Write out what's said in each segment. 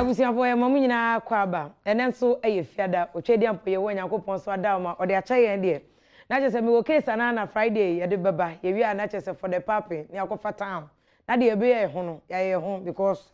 Abusuafoɔ yɛma mo nyinaa akwaaba. Ɛnɛ nso yɛ Fiada, Otwedeampɔ Yehowa Nyankopɔn nso adaoma ɔde akyɛ yɛn deɛ. Na kyerɛ sɛ mewɔ case anaa na Friday yɛde bɛba, yɛwie a na kyerɛ sɛ for the pape ne akɔfa town. Na deɛ yɛbɛyɛ yɛ ho no, yɛayɛ yɛ ho because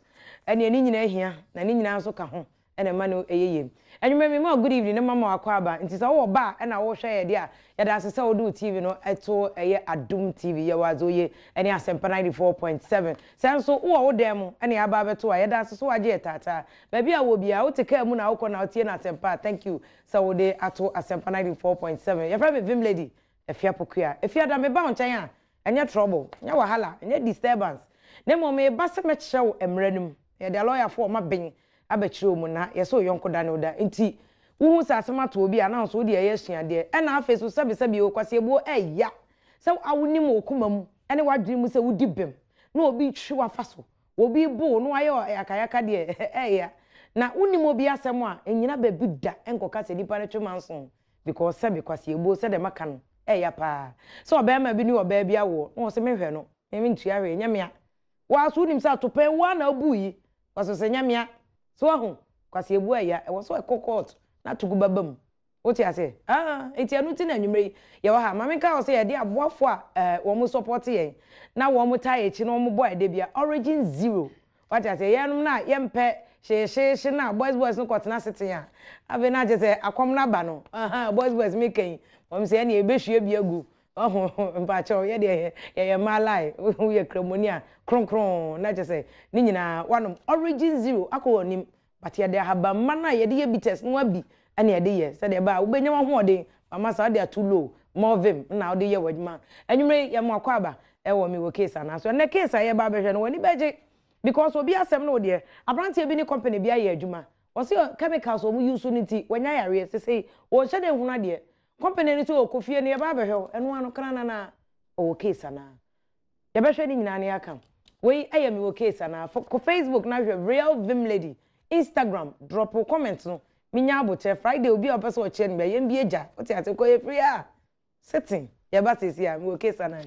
ɛneɛ ne nyinaa hia na ne nyinaa nso ka ho na ɛma no yɛ yie. Anwummerɛ me ma wo good evening ne mama wo akwaaba. Nti sɛ wowɔ ba a ɛna wohwɛ yɛ deɛ a, yɛda ase sɛ wode wo TV no to ɛyɛ Adom TV, yɛwɔ Adzoye ne Asɛmpa 94.7. Sɛ nso wowɔ wo dan mu na yɛaba abɛto a, yɛda ase sɛ woagye yɛ taataa. Baabi a wowɔ biara, wote kaa mu na wokɔ na wotie no Asɛmpa a, thank you sɛ wode ato Asɛmpa 94.7. Yɛfrɛ me Vim Lady Afia Pokuaa. Afia da meba wo nkyɛn a, ɛnyɛ trouble, ɛnyɛ wahala, ɛnyɛ disturbance, na mmom meba sɛ mɛkyerɛ wo mmara no mu. Yɛde alɔyafoɔ a wɔaben abɛkyerɛ wo mu na yɛsɛ wo yɔnko da ne wo da. Nti wohu sɛ asɛm ato obi a na wo nso wode ɛyɛ asuadeɛ. Ɛna afei nso sɛbesɛbe o, kwaseɛbuo ɛya sɛ a wonim wo koma mu ne w'adwene mu sɛ wodi bem na obi retwi wo afa so, obi rebo wo na wayɛ wo yakayaka deɛ ɛya. Na wonim obi asɛm a, nnyina baabi da nkɔka sɛ nipa no twe manso because sɛbe kwaseɛbuo sɛdeɛ maka no ɛya paa. Sɛ ɔbarima bi ne ɔbaa bi awoɔ na ɔse menhwɛ no, me mentua hwee, nyɛ mea. Wo ara nso wonim sɛ atopɛn wo ara na wobu yi, wɔso sɛ nyɛ mea. So wahu? Kwaseɛbuo ɛya, ɛwɔ sɛ ɛkɔ court na togo bɛba mu. Wote aseɛ? Ah, nti ɛno nti na anwummerɛ yi yɛwɔ ha. Ma menka wo sɛ yɛde aboafoɔ a eh, wɔn sɔpɔte yɛn na wɔn taa yɛn akyi na wɔn bɔ ɛda bia Origin Zero. Wate aseɛ? Yɛnom no a yɛmpɛ hyeehyeehye na boys boys no kɔtena seten a, afei na akyɛ sɛ akɔm no aba no. Aha, boys boys meka yi, wɔn sɛ ɛne yɛbɛhwie bi agu. Wahu? Mpakyɛw, yɛ deɛ yɛyɛ mmaa lie, woyɛ kramoni a, kronkron, na kyerɛ sɛ ne nyinaa woanom Origin Zero akɔ w'anim, but yɛde ahabamma no a yɛde yɛ bitters no ara bi na yɛde yɛ, sɛdeɛ ɛbɛyɛ a wobɛnya w'ahoɔden, mama saa wode ato low, more vim na wode yɛ w'adwuma. Anwummerɛ yi, yɛma w'akwaaba wɔ Mewɔ Case anaa? So ɛnnɛ case a yɛreba abɛhwɛ no, w'ani bɛgye because obi asɛm ne wo deɛ, aberanteɛ bi ne company bi ayɛ adwuma, ɔse chemicals a wɔn use no nti, wanya yareɛ, sesei ɔnhyɛ da nhunu adeɛ, Company no sɛ ɔkɔ fie no yɛba abɛhwɛ wo ɛno ano kra nana ɔwɔ case anaa yɛbɛhwɛ ne nyinaa na yɛaka wei ɛyɛ mewɔ case anaa kɔ Facebook na hwɛ real vim lady Instagram drop wo comment no menya abokyerɛ Friday obi a ɔpɛ sɛ ɔkyerɛ no bia yɛn bi agya wote ase kɔ yɛ free a sitting yɛba sɛsi a mewɔ case anaa.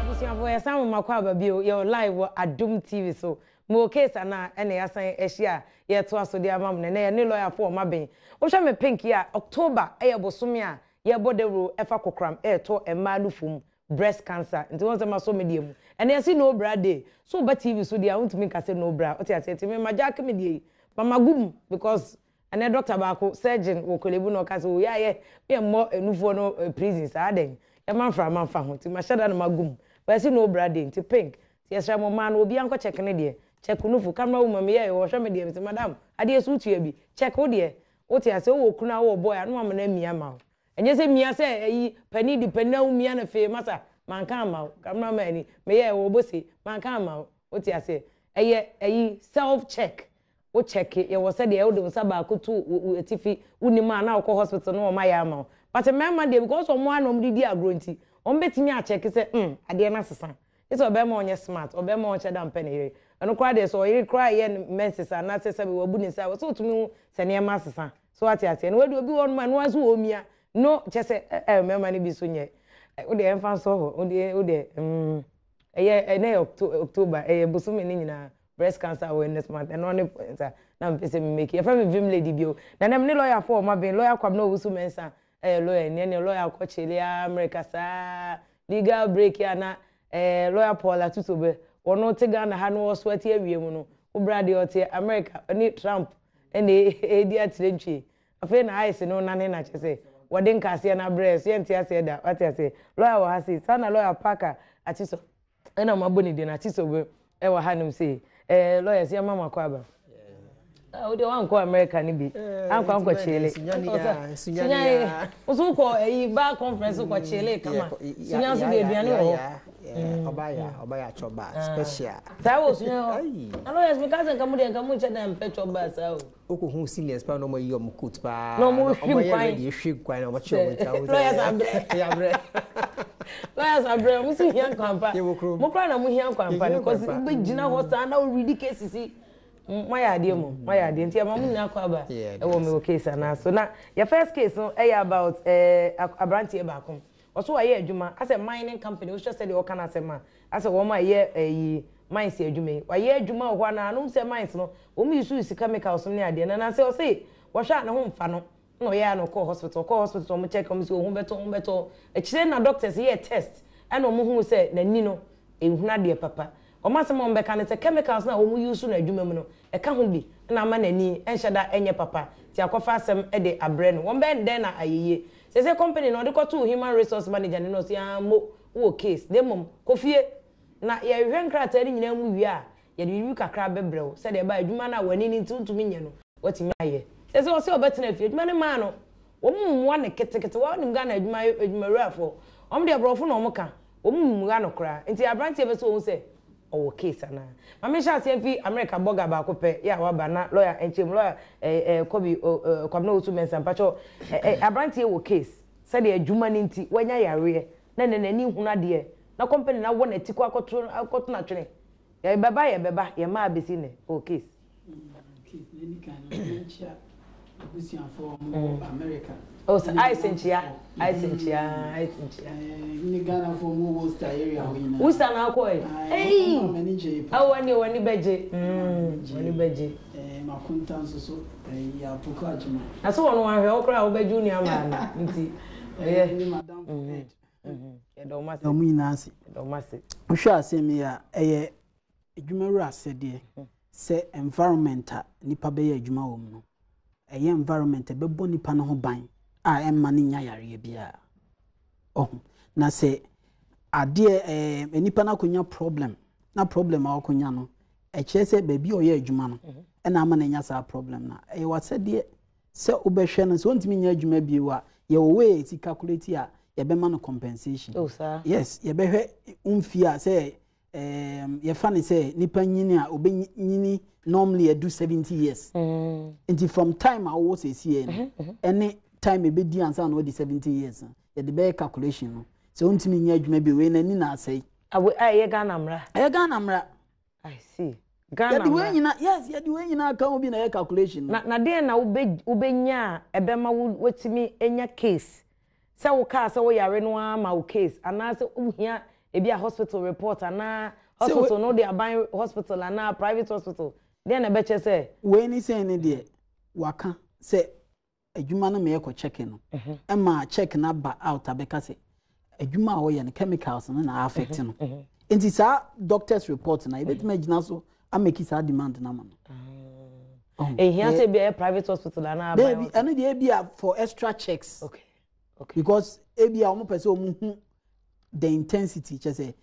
Abusuafoɔ yɛsan mo makɔ aba bio yɛwɔ live wɔ Adom TV so mewɔ case anaa ɛna yɛasan ahyia a yɛtoa so de ama mo no ɛnɛ yɛne lɔyafoɔ ɔma ben wohwɛ me pink yi a October ɛyɛ bosome a yɛbɔ dawuro ɛfa kokoram ɛɛtɔ mmaa nufu mu breast cancer nti wɔn sɛ ma sɔ me deɛ mu ɛnna yɛsi no bra day so ba tv so deɛ a wontumi nka sɛ no bra wote aseɛ nti me ma gyaake me deɛ yi ma ma gu mu because ɛnɛ doctor baako surgeon wɔ Korle-Bu na ɔka sɛ o yɛ ayɛ me mmɔ enufoɔ no eh, prison saa dɛn yɛma mframa mfa ho nti ma hyɛ da na ma gu mu ba yɛsi no bra day nti pink nti yɛsrɛ mo mmaa no obi ankɔ check ne deɛ check nufu camera woman me yɛ wɔhwɛ me deɛ me sɛ madam adeɛ so wotua bi check wo deɛ wote aseɛ wowɔ kunu a wowɔ boy a na wama no amia ma wo Ɛnyɛ sɛ mia sɛ ayi panin di panin na wo mia no fee masa manka amma wo camera man ni meyɛ wɔ bose manka amma wo wote aseɛ ɛyɛ ayi self check wo check yɛwɔ sɛdeɛ wode wo nsa baako to wo atifi wonim a na wokɔ hospital na wɔn ayɛ ama wo but mmarima deɛ because wɔn ara na wɔn de di agorɔ nti wɔn bɛtumi akyɛke sɛ mm adeɛ no asesa gye sɛ ɔbarima ɔnyɛ smart ɔbarima ɔnhyɛ da mpɛ ne yere ɛno koraa deɛ sɛ ɔyere koraa yɛ no menses anaasɛ sɛbe wabu ne nsa a wɔ sɛ ɔtumi hu sɛ nneɛma asesa so wate aseɛ na wadi obi wɔ hɔnom a ɛno ara nso ɔmia no kyɛ sɛ ɛ ɛ mmarima no bi so nyɛ wo deɛ ɛmfa nsɔ hɔ wo deɛ wo deɛ mm ɛyɛ ɛnɛ yɛ October ɛyɛ bosome ne nyinaa breast cancer awareness month ɛno ne point a na mepɛ sɛ memeki yɛfrɛ me vim lady bio na nɛm ne lawyer fo ɔma ben lawyer Kwabena Owusu Mensah Ɛyɛ lawyer ni ɛneɛ lawyer akɔ kyele aa America saa legal break a na ɛɛ lawyer Paul Atutobe wɔno te Ghana ha na ɔsweat awie mu no wo bra deɛ ɔte America ɔne Trump ɛna ɛɛdi akyerɛ ntwie afei na ice no nane na kyɛ sɛ wɔde nkaaseɛ no abrɛ so yɛnte aseɛ da wate aseɛ lawyer wɔ ha sei saa na lawyer Parker Atiso ɛna ɔmo abɔ ne din Atisobe ɛwɔ ha nom sei ɛɛ lawyers yɛ ma mo akɔ aba ah wo deɛ wankɔ America no bi ankɔ ankɔ kyele sunya nso wokɔ ɛyi bar conference wokɔ kyele kama sunya nso deɛ aduane wɔ hɔ ɔba ya ɔba ya chɔba special saa wɔ sunya hɔ na lawyers mi ka sɛ nka mo deɛ nka mo nhyɛ da mpɛ chɔba saa o. Wokɔ hu seniors paa na ɔmo ayi ɔmo coat paa na ɔmo hwim kwan ready ehwim kwan na ɔmo kyerɛ ɔmo nsa ɔmo lawyers abrɛ yabrɛ lawyers abrɛ ɔmo si hia nkwanpa mo kora na mo hia nkwanpa no cause wobɛ gyina hɔ saa na wo read cases yi. Moayɛ adeɛ mmom, moayɛ adeɛ nti yɛma mo nyinaa kɔ aba ɛwɔ mewɔ case anaa so. Na yɛ first case no ɛyɛ about ɛɛ abranteɛ baako. Ɔso wayɛ adwuma asɛ mining company, wohwɛ sɛdeɛ ɔka n'asɛm a asɛ wɔn a ɛyɛ ɛyi mines adwuma yi. Wayɛ adwuma wɔ hɔ anaa nom sɛ mines no wɔn use use chemicals nom ne adeɛ na nansɛ ɔse wɔhwɛ a ne ho nfa no na ɔyɛ a na ɔkɔɔ hospital, ɔkɔɔ hospital wɔn check wɔn sɛ ohun bɛtɔ ohun bɛtɔ. Akyire na doctors yɛɛ test ɛna wɔn huu sɛ n'ani no nhunu adeɛ papa. Wɔn asɛm a wɔbɛka ne sɛ chemicals no a wɔn use no adwuma mu no ɛka ho bi na ama n'ani nhyɛ da nyɛ papa nti akɔfa asɛm de abrɛ no. Wɔn bɛyɛ no dɛn na ayɛ yie? Seesei company no ɔde kɔtoo human resource manager no na ɔse aa mo wowɔ case na mmom kɔ fie na yɛhwehwɛ nkrataa no nyinaa mu wie a yɛde biribi kakra bɛbrɛ wo sɛdeɛ ɛbɛyɛ a adwuma no a w'ani no nti wontumi nyɛ no woatumi ayɛ. Seesei ɔse ɔbɛtena fie adwuma no maa no wɔn mmoa no ketekete wonim Ghana adwuma adwumawurafoɔ wɔn deɛ borɔfo na wɔn ka wɔn mmua no koraa nti abranteɛ pɛ sɛ ɔhu sɛ ɔwɔ case anaa. Ma menhyɛ aseɛ mfi America bɔga baako pɛ yɛ a waba na lawyer nkyɛn mu lawyer eh, eh, Kobi oh, eh, Kwabena Owusu Mensah mpakyɛw eh, eh, abranteɛ wɔ case sɛdeɛ adwuma no nti wanya yareɛ na ɛnɛ n'ani nhunu adeɛ na company no awɔ n'ati kɔ akɔto akɔto no atwene yɛbɛba yɛbɛba yɛmmaa bɛsi nnɛ ɔwɔ case. Keith, n'ani kan no, menkyia abusuafoɔ a wɔwɔ America. Oh, sɛ ayɛ sɛ nkyia, ayɛ sɛ nkyia, ayɛ sɛ nkyia. Ne Ghanafoɔ mu wɔ Worcester area hɔ nyinaa. Worcester na akɔ ɛ. Ɛyi. Ɔmo m'ani gye paa. Ɛwɔ ne w'ani bɛgye. W'ani bɛgye. Makonta nso so, ɛyi Apoko Agyema. Na so wɔn ahwɛ wo koraa a wobɛgye wo nua maa no nti. Ɛyɛ. Ne madamfo Ed. Yɛda wɔn ase. Yɛda wɔn nyinaa ase. Yɛda wɔn ase. Wohwɛ asɛm yi a, ɛyɛ adwumawura asɛdeɛ sɛ environment a nipa bɛyɛ adwuma wɔ mu no, ɛyɛ environment a ɛbɛbɔ nipa no ho ban a ɛmma no nya yareɛ biara. Ɔho. Na sɛ adeɛ ɛɛ nipa no akɔnya problem na problem a ɔkɔnya no ɛkyerɛ sɛ baabi a ɔyɛ adwuma no mhm. ɛna ama no anya saa problem no ɛyɛ wasɛdeɛ sɛ wobɛhwɛ no sɛ ɔntumi nyɛ adwuma bio a yɛwɔ way a yɛsi calculate a yɛbɛma no compensation. Oh, yes yɛbɛhwɛ mfie a sɛ um, yɛfa ne sɛ nipa nyini a ɔbɛnyini normally adu 70 years mm. nti from time a wowɔ sɛsiɛ no mm-hmm, mm-hmm. ɛne time ɛbɛdi ansa na wadi 70 years no yɛde bɛyɛ calculation no sɛ wontumi nyɛ adwuma bi wei n'ani na asɛe ɛyɛ Ghana mmara ɛyɛ Ghana mmara I see Ghana mmara yɛde wei nyina yes yɛde wei nyina ka ho bi na ɛyɛ calculation no na na deɛn na wobɛnya a ɛbɛma woatumi anya case Sɛ wo kaa sɛ wo yare no ara ma wo case anaa sɛ wo hia ebi a hospital report anaa hospital no wode aban hospital anaa private hospital deɛn na ɛbɛkyerɛ sɛ. Wei ne sei ne deɛ waka sɛ adwuma no meɛkɔ check no ɛma check no aba out abɛka sɛ adwuma a ɔyɛ no chemicals no na affect no nti saa doctors report na yɛbɛtumi agyina so ameki saa demand no ama no. Ehia sɛ ebi ɛyɛ private hospital anaa aban hospital. Ɛno deɛ ebi a for extra checks. Okay. Okay. Because ebi a wɔn pɛ sɛ wɔn hu the intensity kyɛ sɛ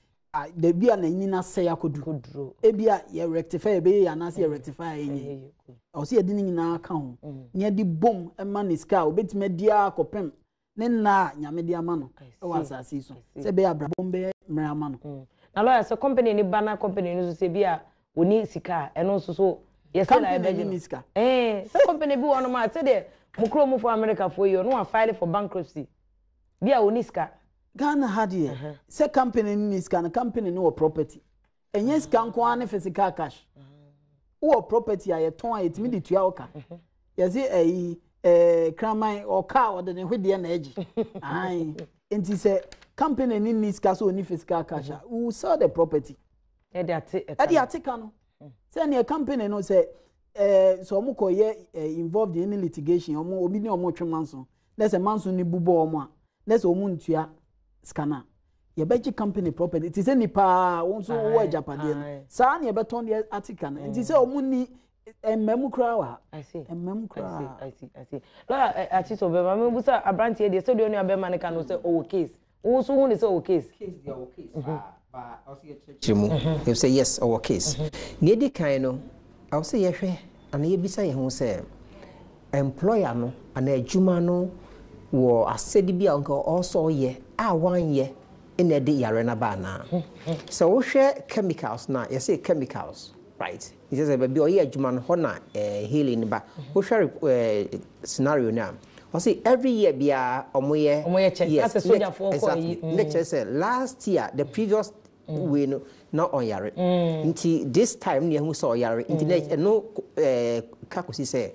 dabi a n'ani n'asɛe akodu. Koduro. Ebi a yɛ rectify ɛbɛyɛ yɛ anaasɛ yɛ rectify ɛnyɛ. Ɛnyɛ. Ɔsɛ yɛde ne nyinaa ka ho. Na yɛde bom ɛma ne sika a obetumi adi akɔpem ne nna a Nyame de ama no wɔ asase yi so sɛ ɛbɛyɛ abrabɔ mu bɛyɛ mmerɛ ama no. Mm. Na lawyer sɛ company ni ba na company no nso sɛ bi a wɔni sika a ɛno nso so yɛ sɛ na ɛbɛgye no. sika. Ɛɛ sɛ company bi wɔ nom a sɛdeɛ mo kurom fo America foɔ yi ɔno wa file for bankruptcy bi a wɔni sika. Ghana ha deɛ sɛ company no ni sika no company no wɔ property. Ɛnyɛ sika nko ara ne physical cash. Wowɔ property a yɛtɔn a yɛtumi de tua wo ka. Yɛse ɛyi ɛɛ kraman ɔka a ɔde ne hwedeɛ na ɛgye. Ahan. Nti sɛ company ni ni sika sɛ ɔni physical cash a, we will sell the property. Ɛde ate ɛka. Ɛde ate ka no. Sɛ neɛ company no sɛ ɛɛ sɛ wɔn kɔ yɛ ɛɛ involved in any litigation wɔn obi ne wɔn twe manso na sɛ manso ne bu bɔ wɔn a na sɛ wɔn ntua sika no a yɛbɛgye company property te sɛ nipa a wɔn nso wɔ agyapadeɛ no saa na yɛbɛtɔn deɛ ate ka no nti sɛ wɔn ni mmamu koraa wɔ ha mmamu koraa. Lɔya akyi sɛ ɔbɛma mi busa aberanteɛ deɛ sɛdeɛ ɔnua bɛrima no ka no sɛ ɔwɔ case wo nso hu ne sɛ ɔwɔ case. Case deɛ ɔwɔ case paa ba ɔsɛ yɛkyerɛkyerɛ mu sɛ yes ɔwɔ case nea edi kan no ɛwɔ sɛ yɛhwɛ anaa yɛbisa yɛn ho sɛ employer no anaa adwuma no wɔ asɛde bi a nka ɔwɔ sɛ ɔyɛ a wanyɛ na ɛde yare no aba anaa. Sɛ wohwɛ chemicals no a, yɛse chemicals, right? Nti sɛ baabi a ɔyɛ adwuma no hɔ na eh, healing no ba. Wohwɛ eh, scenario no a, ɔse every year biara ɔmoyɛ Ɔmoyɛ check. Yes, Asɛ sogyafoɔ kɔ exactly. yi. Ne kyerɛ sɛ last year, the previous wei no na ɔnyare. Nti this time na yɛahu sɛ ɔyare. Nti na ɛno ka kɔsi sɛ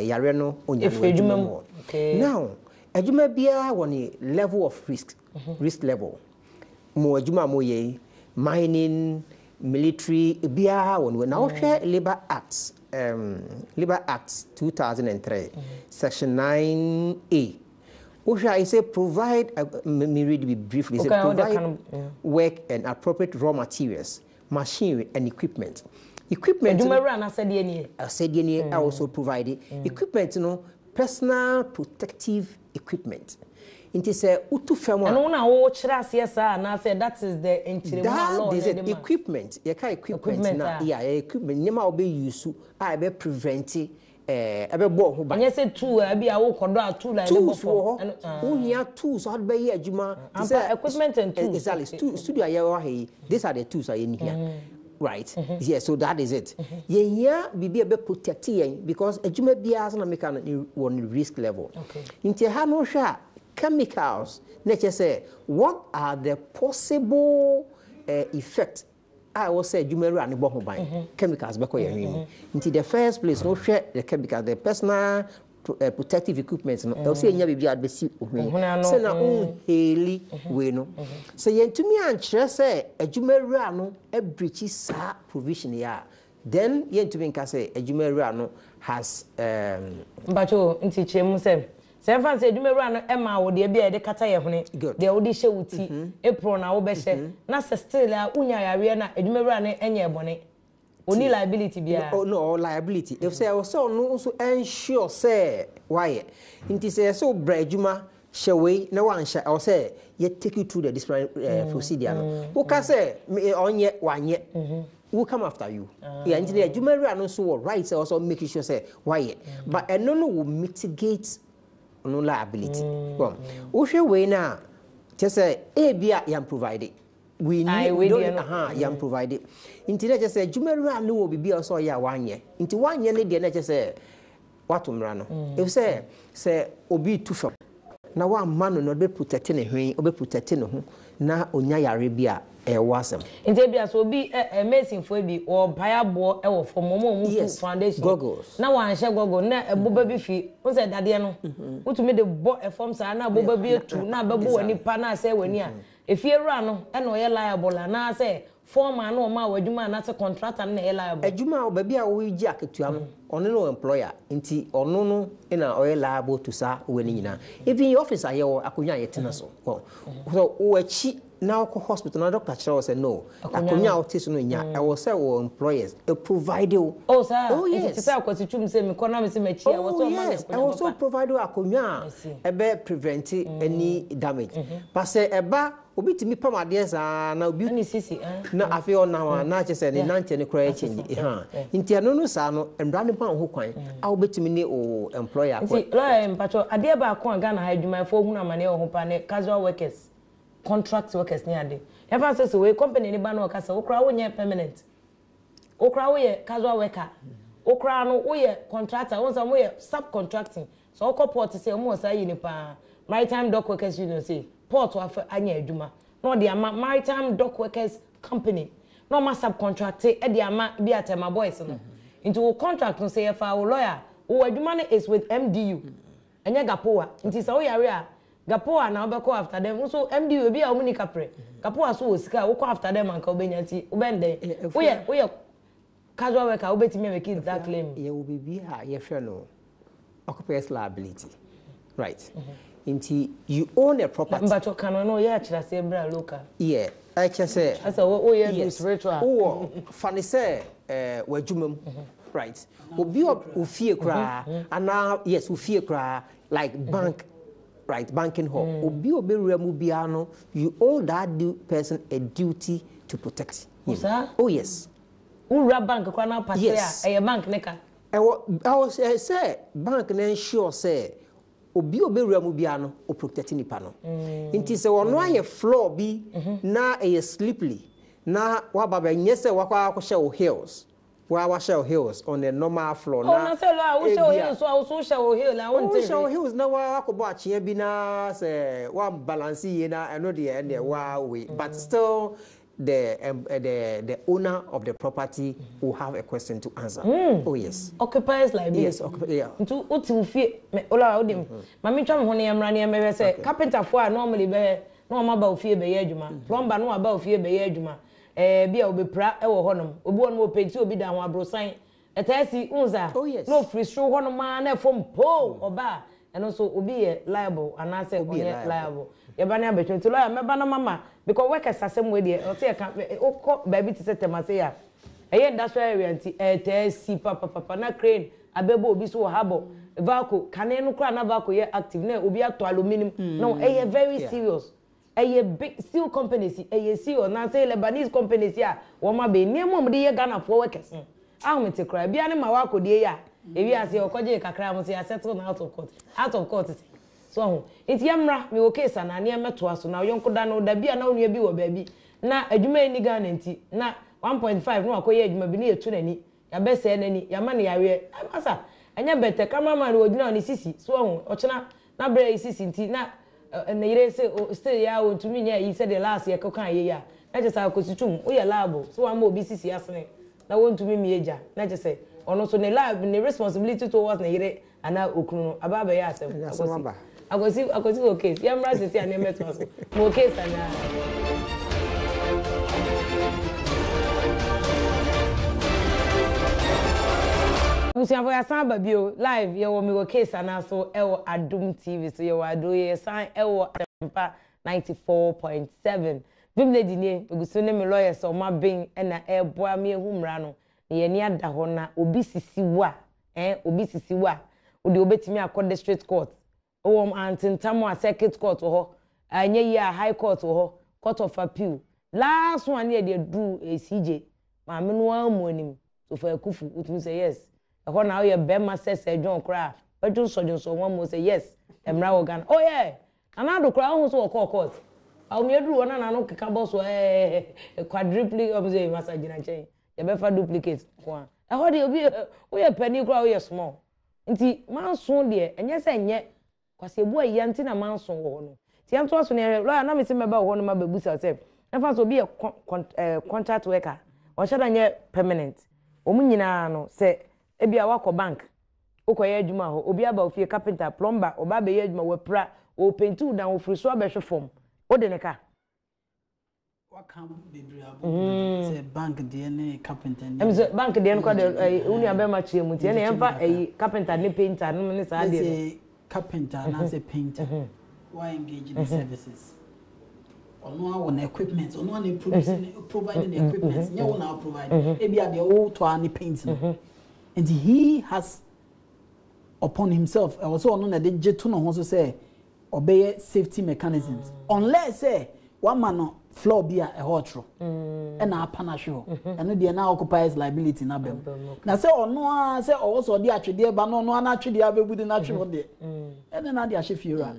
yareɛ no ɔnya no Ɛfiri adwuma adwuma mu mu. hɔ. Now, adwuma biara wɔ ne level of risk, risk level. Mo adwuma a moyɛ yi, mining, military, biara wɔ no. Na wohwɛ Labour Act 2003, section 9A. Wohwɛ a, it say provide, me read it briefly, it say Okay, ɔde provide ka no, work and appropriate raw materials, machinery and equipment. Equipment Adwuma wura na sɛdeɛ nie. Asɛdeɛ nie a also provide equipment no, personal protective equipment. Nti sɛ wotu fam a, Ɛno na wɔkyerɛ aseɛ saa anaasɛ that is the nkyerɛmu a That law is na it. ɛde ma? Equipment. Yɛka equipment Equipment na a. yeah, equipment nneɛma a wobɛ use a ɛbɛ prevent ɛbɛbɔ wo ho ban. Ɛnyɛ sɛ tool a bi a wokɔdɔ a tool a yɛde bɔ Tools fam. wɔ hɔ. Ɛno, ah. Wohia tools a wode bɛyɛ adwuma. Te Ampa, sɛ equipment and tools. Exactly. Studio a yɛwɔ ha yi, these are the tools a yɛnhia. Right. Yeah, so that is it. Yɛhia biribi a ɛbɛ protect yɛn because adwuma biara sɛ na meka no wɔ ne risk level. Nti ɛha no hwɛ a chemicals na kyerɛ sɛ what are the possible effect a ɛwɔ sɛ adwuma wura ne bɔ ho ban. Chemicals bɛkɔ yɛn hwene mu. Nti the first place no hwɛ the chemicals, the personal protective equipment no, ɛwɔ sɛ yɛnya biribi a bɛsi ohwene Ohwene ano, sɛ na wonhale wei no. Sɛ yɛntumi ankyerɛ sɛ adwuma wura no abreachi saa provision yi a, then yɛntumi nka sɛ adwuma wura no has Mpacho, nti kyerɛ mu sɛ ɛmfa sɛ adwuma wura no ɛma wo deɛ bi a yɛde kata yɛ hwene, Good. deɛ wode hyɛ wo ti, apron na wobɛhyɛ, na sɛ still a wonya yareɛ na adwuma wura no ɛnyɛ bɔne, oni liability biara? Oh, no, or liability. If sɛ ɛwɔ sɛ ɔno nso ensure sɛ wayɛ. Nti sɛ yɛsɛ wobrɛ adwuma hyɛ wei na wanhyɛ, ɛwɔ sɛ yɛ take you through the disciplinary procedure no. Woka sɛ ɔnyɛ, wanyɛ, we come after you. Yeah, nti adwuma wura no nso wɔ right sɛ ɔsɛ make sure sɛ wayɛ. But ɛno no will mitigate no liability. Well, wohwɛ wei na kyerɛ sɛ ebi a yɛn provide. We Aye, need, we we don't, deɛ no. aha, yɛn provide. Nti na kyerɛ sɛ adwuma wura no wɔ biribi a ɔsɛ ɔyɛ a wanyɛ. Nti wanyɛ ne deɛ na kyerɛ sɛ wato mmara no. If sɛ obi tu fam na wamma no na ɔbɛ protect ne hwene, ɔbɛ protect ne ho na onya yare bi a ɛwɔ asɛm. Nti ebi a sɛ obi masonfoɔ bi wɔpae aboɔ ɛwɔ fam, wɔn a wɔn tu foundation. Goggles. Na wɔanhyɛ goggle na ɛboba bi fi, n sɛ dadeɛ no, wotumi de bɔ ɛfam saa na aboba bi etu na abɛbɔ wɔ nipa na asɛ wɔ ani a, efie wura no ɛna ɔyɛ liable anaasɛ foreman na ɔma wɔ adwuma anaasɛ contractor no na ɛyɛ liable? Adwuma a baabi a wɔregye akatua no, ɔno no employer, nti ɔno no na ɔyɛ liable to saa wɔ ne nyinaa. Even office a yɛwɔ akonnwa a yɛtena so. Well, so wɔ akyi na wokɔ hospital na doctor kyerɛ wo sɛ no, akonnwa a wote so no nya, ɛwɔ sɛ wɔ employers e provide wo. Oh, saa? Oh, Nti yes. te sɛ akwasi twum sɛ mekɔ na mese m'akyi a, ɛwɔ sɛ Oh, ɔma me yes. akonnwa Ɛwɔ sɛ papa. provide wo akonnwa I see. a ɛbɛ prevent any damage. But sɛ ɛba obi tumi pam adeɛ saa na obi Ɛne sisi, eh? na afei ɔnam a na kyerɛ sɛ ne nante no koraa Asesa. change. Ha. Nti ɛno no saa no, mmara no ma wo ho kwan a wobɛtumi ne o employer akɔ. Nti lawyer, mpatwɔ, adeɛ baako a Ghana ha adwumayɛfoɔ hunu amaneɛ wɔ ho paa ne casual workers, contract workers ne ade. Yɛfa sɛ wei company ne ba na ɔka sɛ wo koraa wonyɛ permanent, wo koraa woyɛ casual worker, wo koraa no woyɛ contractor, wo nsa woyɛ subcontracting. Sɛ wokɔ port sɛ ɔmo wɔ saa yi ni paa, Maritime Dock Workers Union sɛ port afa anya adwuma na ɔde ama Maritime Dock Workers Company na ɔma subcontract ɛde ama bi a Tema boys no. Nti wo contract no, sɛ yɛfa wo lawyer, wo adwuma no is with MDU, ɛnyɛ Gapoa. Nti sɛ woyare a, Gapoa na wobɛkɔ after them. Nso MDU ebi a wɔn ni kaprɛ, Gapoa so wɔ sika a wokɔ after them anka wobɛnya. Nti wobɛn dɛn? Woyɛ casual worker, wobɛtumi amake that claim? Yɛwɔ biribi a yɛfrɛ no occupiers liability, right? Nti you own a property. Mpatwɔ, kano no yɛ akyerɛ aseɛ berɛ a local. Yeah, ɛkyɛ sɛ asɛ woyɛ do spiritual. Wowɔ fa ne sɛ w'adwuma mu, right? Obi wɔ ofie koraa anaa, yes, ofie koraa, like bank, right, banking hall, obi a obɛwura mu biara no, you owe that person a duty to protect him. Saa? Oh yes. Wowura bank koraa na wopate a, Yes. ɛyɛ bank ne ka? Ɛwɔ sɛ bank na ensure sɛ obi a obɛwura mu biara no, o protect nipa no. Nti sɛ ɔno ayɛ floor bi na ɛyɛ slippery na waba bɛnyɛ sɛ wakɔ akɔhyɛ wo heels, wa wahyɛ wo heels on a normal floor. Oh, na sɛ la wohyɛ wo heel so a, wo so wohyɛ wo heel na wonte wohyɛ wo hwee. Heels na wa wakɔbɔ akyea bi na sɛ wa balance yie na ɛno deɛ ɛneɛ wa wei, but still the the the owner of the property will have a question to answer. Oh yes. Occupiers liability. Yes, yeah. Nti wote wo fie, me ola wo dem. Ma me ntwa me ho na yɛmmra na yɛmmɛhwɛ sɛ carpenterfoɔ a normally bɛyɛ na wɔn aba wo fie bɛyɛ adwuma, plumber na waba wo fie bɛyɛ adwuma, ɛɛ bi a obepira wɔ hɔnom, obi wɔ hɔnom ɔpenti obi dan ho aborosan, ɛtaa si, wohu saa? Oh yes. Na ofiri soro hɔnom ara na ɛfam poo ɔba a, ɛno nso obi yɛ liable anaasɛ Obi yɛ ɔnyɛ liable. liable. Yɛba ne abɛtwa nti lawyer mɛba na mama because workers asɛm wei deɛ ɔsɛ yɛka wokɔ baabi te sɛ Tema sei a ɛyɛ industrial area nti ɛtaa si papapapa na crane abɛbɔ obi so wɔ harbour Valco kane no koraa na Valco yɛ active na obi atɔ aluminium na ɛyɛ very serious ɛyɛ big steel companies ɛyɛ serious na sɛ Lebanese companies a wɔn abɛn nneɛma a wɔde yɛ Ghanafoɔ workers no ahomete koraa ebia ne ma wakɔdie yi a ewi ase ɔkɔgye kakra mo sɛ yɛasettle no out of court out of court sɛ so ɔho nti yɛmmra mewɔ case anaa nneɛma toa so na ɔyɔnko da no da bi a na onua bi wɔ baabi na adwuma yi ni Ghana nti na 1.5 na wakɔyɛ adwuma bi ne yɛtu n'ani yɛabɛsɛe n'ani yɛama no yareɛ masa ɛnyɛ bɛtɛ cameraman wɔ gyina hɔ ne sisi so ɔho ɔkyena na berɛ yi sisi nti na ne yere sɛ still yɛ a wɔntumi nyɛ ayi sɛdeɛ last yɛ kɔka yɛ yi a na kyerɛ sɛ akɔsi tum woyɛ liable so wama obi sisi asene na wɔntumi mmie gya na kyerɛ sɛ ɔno nso ne liable ne responsibility towards ne yere anaa okunu no aba abɛyɛ asɛm. Ɛnyɛ asɛm aba. Akwasi Akwasi wɔ case yɛmmra sisi a nneɛma ɛtoa so ma wɔ case anaa. Abusuafo yɛasan aba bio live yɛwɔ mi wɔ case anaa so ɛwɔ Adum TV so yɛwɔ aduro yɛsan ɛwɔ Asempa 94.7 Vim Lady nie egu so ne me lawyers a ɔmo aben ɛna ɛɛboa me ehu mmara no na yɛn ani ada hɔ na obi sisi wo a obi sisi wo a wode wobɛtumi akɔ district court wɔ antentam a circuit court wɔ hɔ ɛnyɛ yie a high court wɔ hɔ court of appeal last one ne yɛde aduru CJ maame no ara mu anim sofa akufu wotumi sɛ yes ɛhɔ na woyɛ bɛrima sɛ sɛ dwon koraa bɛdwonsɔdwonsɔ wɔn mu sɛ yes mmara wɔ Ghana oh yeah Nana Addo koraa wohu sɛ wɔkɔɔ court awomia duru hɔ na n'ano keka bɔ so ɛɛ quadruply ɔmo sɛ masa gyina nkyɛn yɛbɛfa duplicate nko a ɛhɔ deɛ obi woyɛ panin koraa woyɛ small nti manso deɛ ɛnyɛ sɛ nyɛ kwasi ebu ayia nti na manso wɔ hɔ no nti yɛn to aso ne yɛhwɛ lawyer na mi si mɛba wɔ hɔ no ma bɛbusa sɛ ɛfa so obi yɛ contract worker ɔnhyɛ da nyɛ permanent wɔn nyinaa no sɛ ebi a wakɔ bank wokɔyɛ adwuma hɔ obi aba ofie carpenter plumber ɔba abɛyɛ adwuma wapira ɔpenti dan ofiri so abɛhwɛ fam wode ne ka. Waka bebree abɔ sɛ bank deɛ ne carpenter ne. Ɛmi sɛ bank deɛ no kɔ de ɛyi wo nua bɛrima kyerɛ mu nti ɛna yɛmfa ɛyi carpenter ne painter no ne saa deɛ no. Let's carpenter anaasɛ painter wa engage in services ɔno awɔ na equipment ɔno a na produce ne provide the equipment nyɛ wo na provide ebi a deɛ wotɔ a ne paint no nti he has upon himself ɛwɔ sɛ ɔno na ɛde gye to ne ho so sɛ ɔbɛyɛ safety mechanisms unless sɛ wama no floor bi a ɛhɔ ɔtoro ɛna apa no ahwe hɔ ɛno deɛ na occupiers liability na bɛm na sɛ ɔno a sɛ ɔwɔ sɛ ɔde atwedeɛ ba na ɔno a n'atwedeɛ abɛbu de n'atwe hɔ deɛ ɛna na de ahyɛ fie wura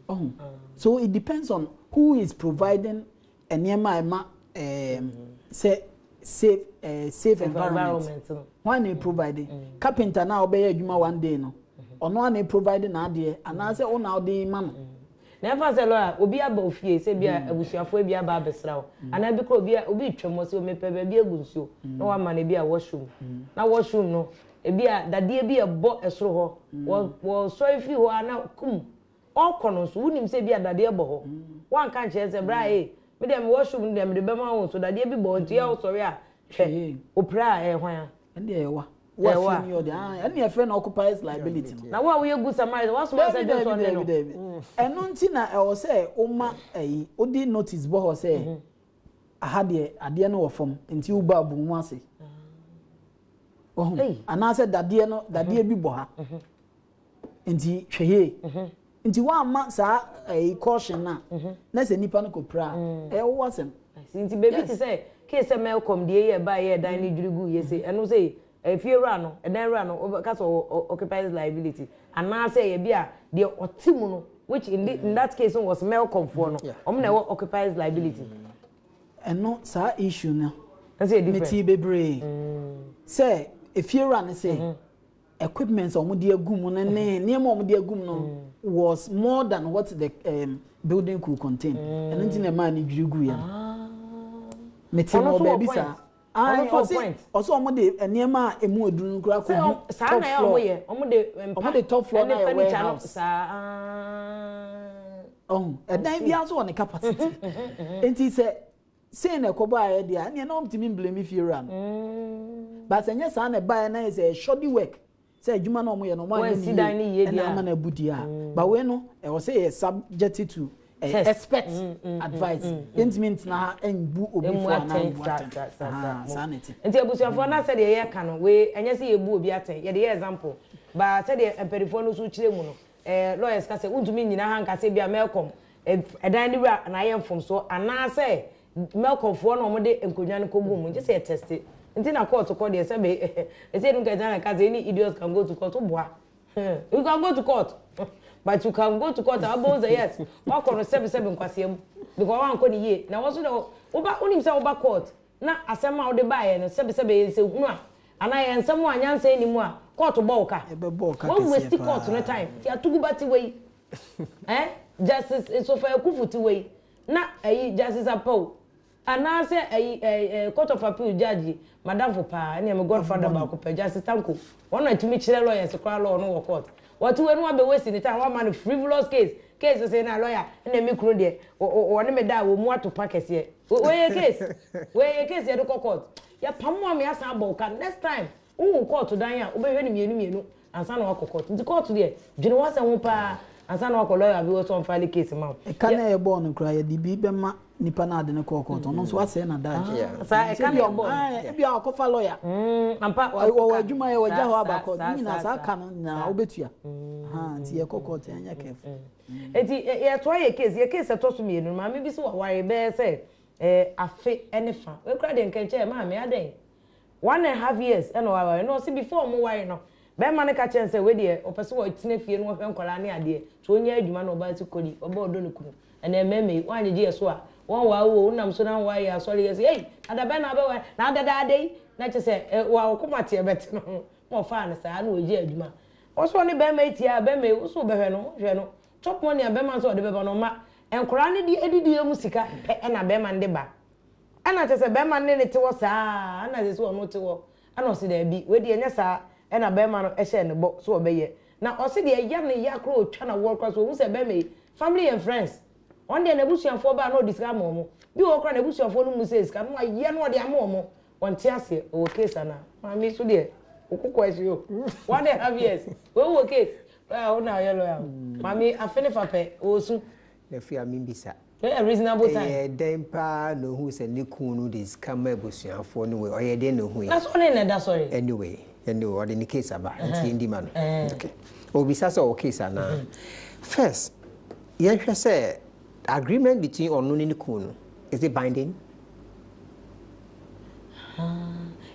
ɔho. So it depends on who is providing nneɛma a ɛma sɛ safe environment. Wɔn na provide carpenter na ɔbɛyɛ adwuma one day no ɔno a na provide n'adeɛ anaasɛ ɔna ɔde ma no. Na ɛfa sɛ lawyer obi aba ofie sɛ bi a abusuafoɔ bi aba abɛsra wo anaa bi kora obi twam wɔ sɛ omepɛ baabi agu nsuo na wama no bi a washroom na washroom no ebi a dadeɛ bi ɛbɔ ɛsoro hɔ wɔsɔre firi hɔ a na kum ɔkɔ no nso wonim sɛ bi a dadeɛ bɔ hɔ wanka nkyerɛ sɛ bra ee me deɛ me washroom no deɛ mede bɛma wo nso dadeɛ bi bɔ hɔ nti yɛ wosɔre a hwɛ opira a ɛyɛ hwan a. Ɛne ɛyɛ wa wa fi ni ɔde ah ɛne yɛfrɛ no occupiers liability no. Na wo a woyɛ good Samaritan wasoma sɛ dwonsɔ ne no. Ɛno nti na ɛwɔ sɛ woma ɛyi wode notice bɔ hɔ sɛ aha deɛ adeɛ no wɔ fam nti woba abu mu ase ɔho anaasɛ dadeɛ no dadeɛ bi bɔ ha nti hwɛ yie nti woamma saa ɛyi caution na na sɛ nipa no kɔpira a ɛyɛ wo asɛm. Nti baabi te sɛ case sɛ Melcom deɛ yɛ ba yɛ dan ne dwiri gu yɛ sɛ ɛno sɛ efie wura no ɛdan wura no ɔbɛka sɛ occupiers liability anaasɛ yɛ bi a deɛ ɔte mu no which in that case was Melcom foɔ no ɔmo na ɛwɔ occupiers liability. Ɛno saa issue no ɛsɛ yɛ different. Meti bebree sɛ efie wura no sɛ equipment a wɔde agu mu no ne nneɛma a wɔde agu mu no was more than what the building could contain ɛno nti na ɛmaa ne dwiri gu yɛ no. Mete Ɔno wɔ nso wɔ baabi point. saa. Ɔno Ae, nso wɔ ɔse point. ɔse ɔmo de nneɛma a emu oduru no koraa Sɛ kɔgu ɔm saa top na ɛyɛ a floor. ɔmo yɛ. Ɔmo de mpa Ɔmo de top floor ɛne no ayɛ furniture no warehouse. saa aah. Ɔho, I ɛdan see. biara nso wɔ ne capacity. Nti sɛ sei na ɛkɔbaeɛ deɛ a, ɛnneɛ na ɔntumi mblame fiewura no. But sɛ ɛnyɛ saa na ɛbaeɛ na yɛ sɛ ɛyɛ shoddy work, sɛ adwuma no a wɔyɛ no wɔn anyɛ Wɔansi dan ne no yie yie ɛna deɛ ama a. no abu deɛ a, but wei no ɛwɔ sɛ yɛ subject to eh, Test. expert advice. Yɛntumi ntena ha nbu obi Emu fo anaa atɛn nbu saa atɛn. saa saa saa. Ahaa, Mo. saa na ɛte. Nti abusuafoɔ na sɛdeɛ yɛka no wei ɛnyɛ sɛ yɛbu obi atɛn, yɛde yɛ example. But sɛdeɛ mpanimfoɔ no nso kyerɛ mu no, lawyers ka sɛ wontumi nnyina ha nka sɛ bi a Melcom ɛdan no wura na ayɛ mfomsoɔ anaasɛ Melcomfoɔ na wɔde nkonnwa no kɔgu mu, gye sɛ yɛ teste. Nti na court kɔ deɛ sɛbe ɛsɛ yɛnum kɛse na ka sɛ any idiot can go to court, woboa. You can go to court but you can go to court a wobɛhu sɛ yes woakɔ no sɛbe sɛbe nkwasea mu because woankɔ no yie na wɔn nso deɛ woba wonim sɛ woba court na asɛm a wode baeɛ no sɛbe sɛbe ɛyɛ nsɛhunu a anaa ɛyɛ nsɛm a nyansa nni mu a court bɔ wo ka. Ɛbɛbɔ wo ka Wo kɛseɛ waste court no paa. time nti Atuguba te wei eh Justice Sofa Akuffo te wei na ayi Justice Apawu anaasɛ ayi eh eh Court of Appeal judge yi madamfo paa ɛneɛ me godfather baako pɛ Justice Tanko wɔn na tumi kyerɛ lawyers koraa law no wɔ court wɔte wei no wabɛ waste ne time wama no frivolous case case sɛ na lawyer ɛna me kunu deɛ wɔne me da a wɔn mu ato pa kɛseɛ wei yɛ case wei yɛ case yɛde kɔ court yɛpam mo a me asan abɔ wo ka next time Wohu kɔɔto dan a, wobɛhwɛ no mmienu mmienu ansa na woakɔ kɔɔto. Nti kɔɔto deɛ, dwene w'asɛm ho paa ansa na woakɔ lɔya bi hɔ sɛ ɔmfile case mma wo. Ɛka no a yɛbɔɔ no koraa, yɛde bi bɛma nipa no a ɔde no kɔɔ kɔɔto. Ɔno nso wasɛe n'adaagye. Ah, saa ɛka no a yɛbɔɔ no. Ebia ɔkɔfa lɔya. Ampa, Ɔwɔ adwuma yɛ, wagya hɔ aba saa, kɔɔto. saa, Ne nyinaa saa, saa saa. ka no nyinaa wobɛtua. Ahaa, nti yɛkɔ kɔɔto a, yɛnyɛ careful. Nti yɛtoa yɛ case. Yɛ case a ɛtɔ so mmienu no, maame bi se waware bɛyɛ sɛ afe ne fa. Wei koraa deɛ nka ɛnkyɛɛ, maame adɛn? 1½ years ɛna waware na ɔse before ɔmo ware no bɛɛma no ka kyerɛ no sɛ wei deɛ ɔpɛ sɛ ɔtena fie na ɔhwɛ nkwadaa ne adeɛ nti ɔnya adwuma na ɔbaa si kɔdi ɔbaa ɔdɔ ne kunu ɛnɛ mɛɛma yi woanyegye yɛ so a wɔn waa wo o wonam so na nwaa yɛ asɔre yɛ sɛ ei na dabɛn na wobɛware na adadaada yi na kyɛ sɛ ɛ wa ɔkoma teɛ bɛte no ho na ɔfaa no saa na ɔgye adwuma ɔso ɔne bɛɛma yi tia bɛɛma yi woso wobɛhwɛ no wohwɛ no chop money a bɛɛma nso ɔde bɛba no ɔma nkwadaa no di adidie mu sika pɛ ɛna bɛɛma no de ba Ɛna kyerɛ sɛ bɛɛma no ne no te hɔ saa ɛna kyerɛ sɛ ɔno te hɔ ɛna ɔse daabi wei deɛ ɛnyɛ saa ɛna bɛɛma no hyɛɛ no bɔ sɛ ɔbɛyɛ na ɔse deɛ ɛya no ya koraa ɔtwa na woɔ koraa sɛ ɔhu sɛ bɛɛma yi family and friends ɔno deɛ n'abusuafoɔ ba a na ɔde sika ama ɔmo bi wɔ hɔ koraa n'abusuafoɔ no mmu sɛ sika no wayɛ na ɔde ama ɔmo ɔnte aseɛ ɔwɔ case anaa maame yi so deɛ okokɔ ahyi o 1½ years wei wɔ case lawyer wo na ɔyɛ lawyer o maame yi afe ne fa pɛ ɔɔsu. Na afei a membisa. Ɛyɛ reasonable time. Ɛyɛ dɛn paa na ohuu sɛ ne kunu no de sika ma abusuafoɔ no wei? Ɔyɛ dɛn na ohui? Na so ɔne no da sɔre? Anyway, anyway, ɔde ne case aba nti yɛndi ma no. Okay. Obisa sɛ ɔwɔ case anaa? First, yɛnhwɛ sɛ agreement between ɔno ne ne kunu no, is it binding?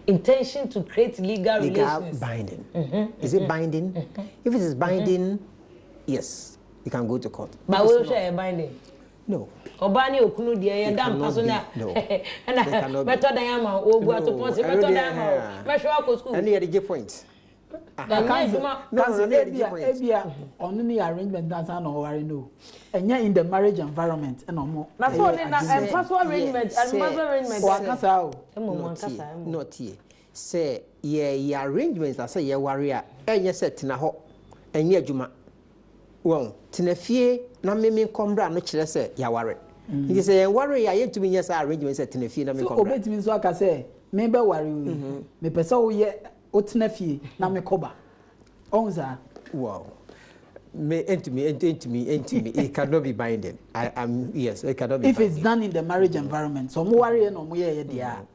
Intention to create legal Legal relations. binding. Is it binding? If it is binding, yes, you can go to court. But we hwɛ ɛyɛ binding. No. Ɔbaa ne okunu deɛ yɛ da mpa so na ɛna mɛtɔ dan ama wo ogu ato pɔn se mɛtɔ dan ama wo mɛhwɛ wakɔ sukuu. Ɛne yɛde gye point. Kansi ebia ebia ɔno ne arrangement na san na ɔware no ɛnyɛ in the marriage environment ɛna ɔmo. Na so ɔne na ɛmpa so arrangement ɛmpa so arrangement. Wanka saa o. Ɛmɔ wanka saa ɛmɔ. Nɔtie sɛ yɛ yɛ arrangement na sɛ yɛware a ɛnyɛ sɛ tena hɔ ɛnyɛ adwuma. Wɔn, tena fie na me menkɔ mmra no kyerɛ sɛ yɛaware. Nti sɛ yɛnwaree a, yɛntumi nyɛ saa arrangement sɛ tena fie na menkɔ So mmra. obetumi nso aka sɛ, mebɛware wo yi, mepɛ sɛ woyɛ, wotena fie na mekɔ ba. Ɔhu saa? Well, me entumi, entumi, entumi. It cannot be binding. I am, yes, it cannot be If it's binding. done in the marriage environment, sɛ ɔmo wareɛ na ɔmo yɛɛyɛ deɛ a.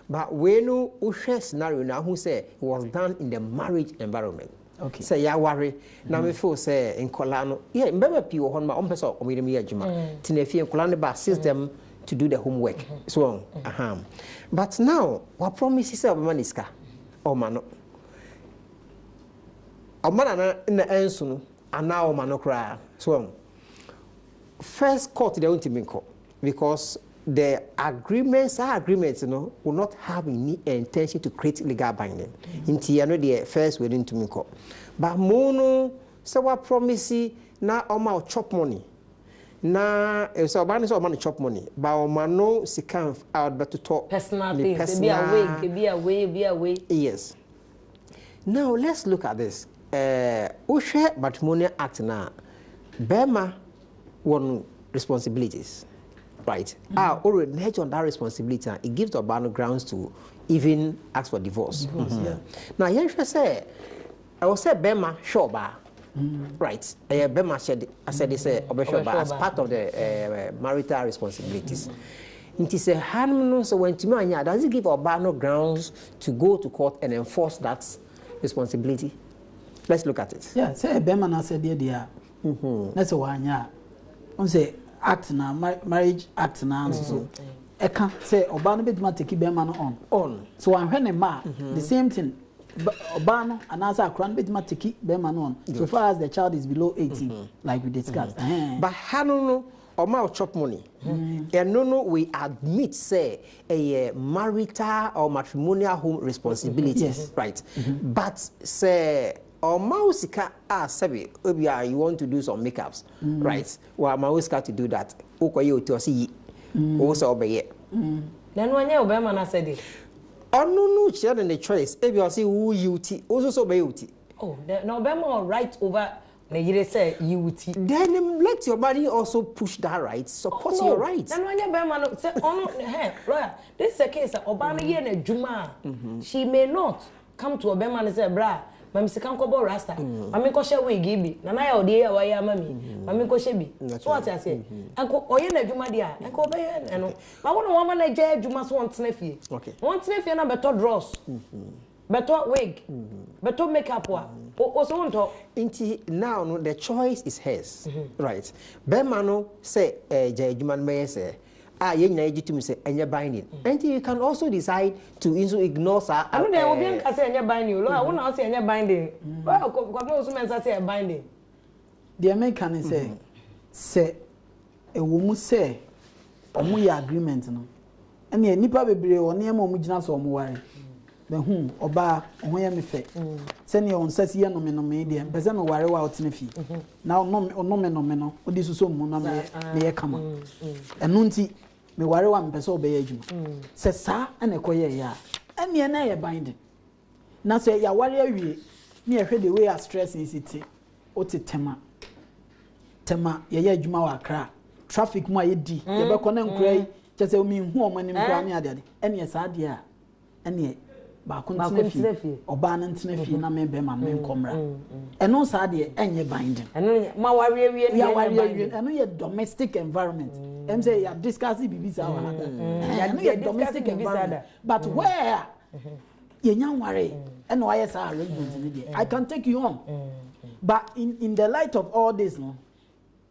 But wei no, wohwɛ scenario no a, wohu sɛ it was done in the marriage environment. Okay. Sɛ yɛaware na me feel sɛ nkɔlaa no, yeah, mmarima pii wɔ hɔ nom a wɔmpɛ sɛ wɔn yerenom yɛ adwuma. Tena fie, nkɔlaa no ba, assist them to do the homework. So wɔn, aha. But now, wa promise sɛ ɔbɛma no sika, ɔma no. Ɔma no ana na ɛnso no, anaa ɔma no koraa. So wɔn. First court deɛ wontumi nkɔ because the agreement, saa agreement no will not have any intention to create legal binding. Nti ɛno deɛ first wei no ntumi nkɔ. But mo no sɛ wa promise na ɔma wo chop money. Na sɛ ɔbaa no sɛ ɔma no chop money, ba ɔma no sika a ɔde bɛtotɔ personal ne things, ebi a wig, ebi a wei, ebi a wei. Yes. Now let's look at this. Wohwɛ Matrimonial Act no a, bɛrima wɔ no responsibilities, right? A o renege on that responsibility a, it gives the ɔbaa no grounds to even ask for divorce. Divorce, yeah. Na yɛnhwɛ sɛ ɛwɔ sɛ bɛrima hwɛ ɔbaa, right? Ɛyɛ bɛrima asɛde sɛ ɔbɛhwɛ ɔbaa as part of the marital responsibilities. Nti sɛ hanom no sɛ wantumi anyɛ a, does it give ɔbaa no grounds to go to court and enforce that responsibility? Let's look at it. Yeah, sɛ bɛrima no asɛdeɛ deɛ a, na sɛ wanyɛ a, ɔn sɛ act na marriage act na nso so ɛka sɛ ɔbaa no bɛtumi atake bɛrima no on. On. So wanhwɛ ne mma a, the same thing, ɔbaa no anaasɛ akora no bɛtumi atake bɛrima no on so far as the child is below 18, like we discussed. But ha no, ɔma wo chop money. Ɛno no, we admit sɛ ɛyɛ marital or matrimonial home responsibility. Right. But sɛ ɔma wo sika a, sɛbi, obi a you want to do some makeups, right? Wa ma wo sika to do that. Wokɔyɛ oti, ɔsi yi. Wo sɛ ɔbɛyɛ. Na ɛno anyɛ ɔbɛrima no asɛdeɛ? Ɔno no kyerɛ no ne choice. Ebi ɔsi wo yi wo ti, wo nso sɛ ɔbɛyɛ wo ti. Oh, na ɔbɛrima wɔ right over ne yere sɛ yi wo ti? Then let your body also push that right, support Oh, no. your right. Na no anyɛ bɛrima no sɛ ɔno hɛ lawyer, this is a case a ɔbaa no yɛ n'adwuma a, she may not come to ɔbɛrima no sɛ, "Bra, ma me sika nkɔbɔ rasta, ma me nkɔhyɛ wig yi bi na na yɛ ɔde yɛ a wayɛ ama mi, ma me nkɔhyɛ bi." So wate aseɛ, nko ɔyɛ n'adwuma deɛ a, nka ɔbɛyɛ ɛno ma wo na wɔama no agya adwuma so wɔntena fie. Wɔntena fie na bɛtɔ dross, bɛtɔ wig, bɛtɔ makeup a o so wontɔ. Nti now no, the choice is hers, right? Bɛrima no sɛ gya adwuma no bɛyɛ sɛ a yɛn nyinaa yɛgye tum sɛ ɛnyɛ binding. Nti you can also decide to nso ignore saa. Ɛno deɛ, obi nka sɛ ɛnyɛ binding o. Lawyer, wo na ɔsɛ ɛnyɛ binding. Lawyer Kwabena Owusu Mensah sɛ ɛyɛ binding. Deɛ meka ne sɛ ɛwɔ mu sɛ ɔmo yɛ agreement no, ɛnneɛ nnipa bebree wɔ nneɛma a ɔmo gyina so ɔmo ware. Bɛhu ɔbaa ɔho yɛ me fɛ, sɛnea wɔn nsa si yɛ nomenome deɛ, mpɛ sɛ meware wo a ɔtena fie na ɔnomenome no wode soso mu na meyɛ kama. Ɛno nti meware wo a mepɛ sɛ ɔbɛyɛ adwuma. Sɛ saa ɛna ɛkɔyɛɛyɛ a, ɛnneɛ na ɛyɛ binding. Na sɛ yɛaware awie ne yɛhwɛ the way a stress yi si te, wote Tema, Tema yɛyɛ adwuma wɔ Accra, traffic mu a yɛdi, yɛbɛkɔ ne nkora yi kyɛ sɛ menhu ɔmo anim koraa ne adeade, ɛneɛ saa deɛ a, ɛneɛ baako baako ntena ntena fie fie. Ɔbaa no ntena fie na me bɛrima no menkɔ mmra. Ɛno saa deɛ, ɛnyɛ binding. Ɛno nyɛ ma ware awie no deɛ, yɛaware ɛnyɛ awie. binding. Ɛno yɛ domestic environment. Ɛm sɛ yɛ discuss biribi saa wɔ ha da. Ɛno yɛ yɛ domestic discuss biribi saa environment, but where yɛnya nware ɛna wayɛ saa arrangement no deɛ, I can take you on. But in the light of all this no,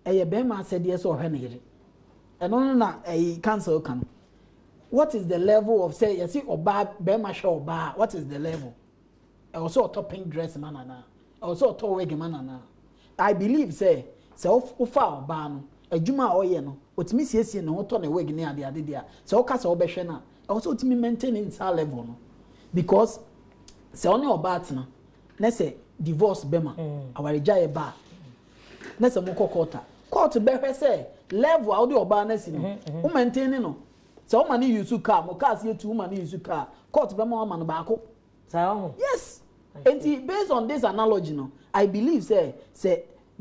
ɛyɛ bɛrima asɛdeɛ sɛ ɔhwɛ ne yere. Ɛno no na ɛyi council ka no, what is the level of sɛ yɛsi ɔbaa, bɛrima hwɛ ɔbaa, what is the level? Ɛwɔ sɛ ɔtɔ pink dress ma nana, ɛwɔ sɛ ɔtɔ wig ma nana? I believe sɛ wofa ɔbaa no, adwuma a ɔyɛ no, otumi siesie ne ho, tɔ ne wig ne ade ade deɛ a, sɛ ɔka sɛ ɔbɛhwɛ no a, ɛwɔ sɛ otumi maintain ne saa level no, because sɛ ɔne ɔbaa tena na sɛ divorce bɛma awaregyaeɛ ba a, na sɛ mokɔ court a, court bɛhwɛ sɛ level a wode ɔbaa no asi no, wo maintain no. Sɛ woma ne use car, mo cars yɛ tu, woma ne use car, court bɛma wama no baako. Saa ɔho. Yes, nti based on this analogy no, I believe sɛ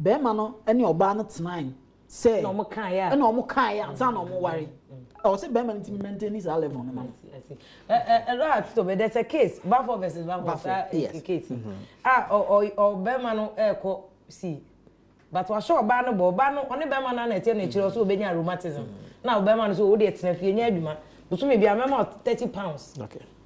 bɛrima no ne ɔbaa no tenae sɛ na ɔmo kaeɛ a, ɛna ɔmo kaeɛ ansa na ɔmo ware, ɛwɔ sɛ bɛrima no ntumi maintain saa level no ma no. Ɛlɔ ato bɛ, there's a case, Bafo versus Bafo. Bafo, saa yes. Case a ɔ ɔ ɔbɛrima no ɛɛkɔ si, but wahyɛ ɔbaa no bɔ, ɔbaa no ɔne bɛrima no ana ɛteɛ n'akyire, ɔsɛ ɔbɛnya rheumatism, na ɔbɛrima no so o deɛ, tena fie nyɛ adwuma, bosome bi a mɛma £30.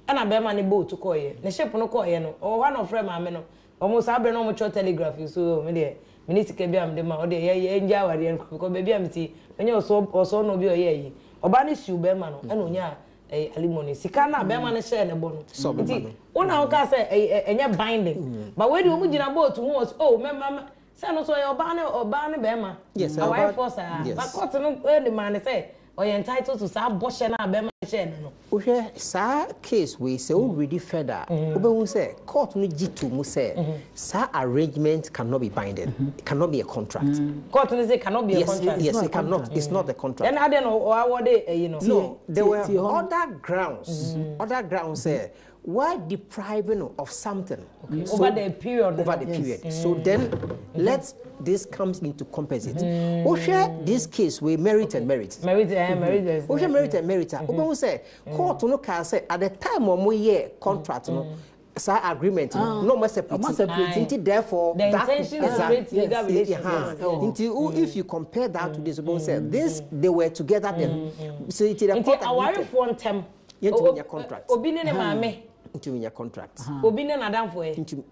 Ɛna bɛrima no boat kɔɔyɛ ne ship no kɔɔyɛ no, ɔwɔ hɔ na ɔfrɛ maame no. Ɔmo saa abirɛ na ɔmo twɛ telegraph yi so, mi deɛ mi ne sika bi a mi de ma ɔdeɛ, yɛ yɛ ngya awareɛ no because baabi a mi ti ɔnyɛ ɔsɔ ɔsɔ na obi a ɔyɛ yi, ɔbaa no siw bɛrima no, ɛna onya ɛyɛ alimony sika na bɛrima no hyɛɛ ne bɔ no. Sɛ ɔbɛma nti no. wɔn na wɔka sɛ ɛyɛ ɛnyɛ binding, but wei de wɔn gyina boat ho wɔ so, oh, mɛma mɛ sɛ no so ɔyɛ ɔbaa ne bɛrima Yes, ɛyɛ ɔbaa- awarefoɔ saa. Yes. But court no ɛde maa ne sɛ Ɔyɛ entitled to saa bɔhyɛ no a bɛrima no hyɛɛ no no. Wohwɛ saa case wei, sɛ wo readi further a, wobɛhu sɛ court no gye to mu sɛ saa arrangement cannot be binding, it cannot be a contract. Court no se cannot be a contract. Yes, it cannot, it's not a contract. Then adɛn na ɔawɔde ayi no? No, there were other grounds, other grounds sɛ why depriving no of something. Okay. So, over the period. Over the period. Yes. So then, let this comes into composite. Wohwɛ this case wei, merit and merit. Merit eh, merit. Wohwɛ merit and merit a, wobɛhu sɛ court no kaa sɛ at the time ɔmo yɛ contract no, saa agreement no, na ɔmo separate. Nti therefore, the intention to create legal relations. Nti if you compare that to this, wobɛhu sɛ this, they were together then. So nti the court admitted. Nti awarefoɔ ntɛm. Yɛntumi nyɛ contract. Obi ne ne maame. Ntumi nyɛ contract. Obi ne n'adamfo ɛ. Ntumi.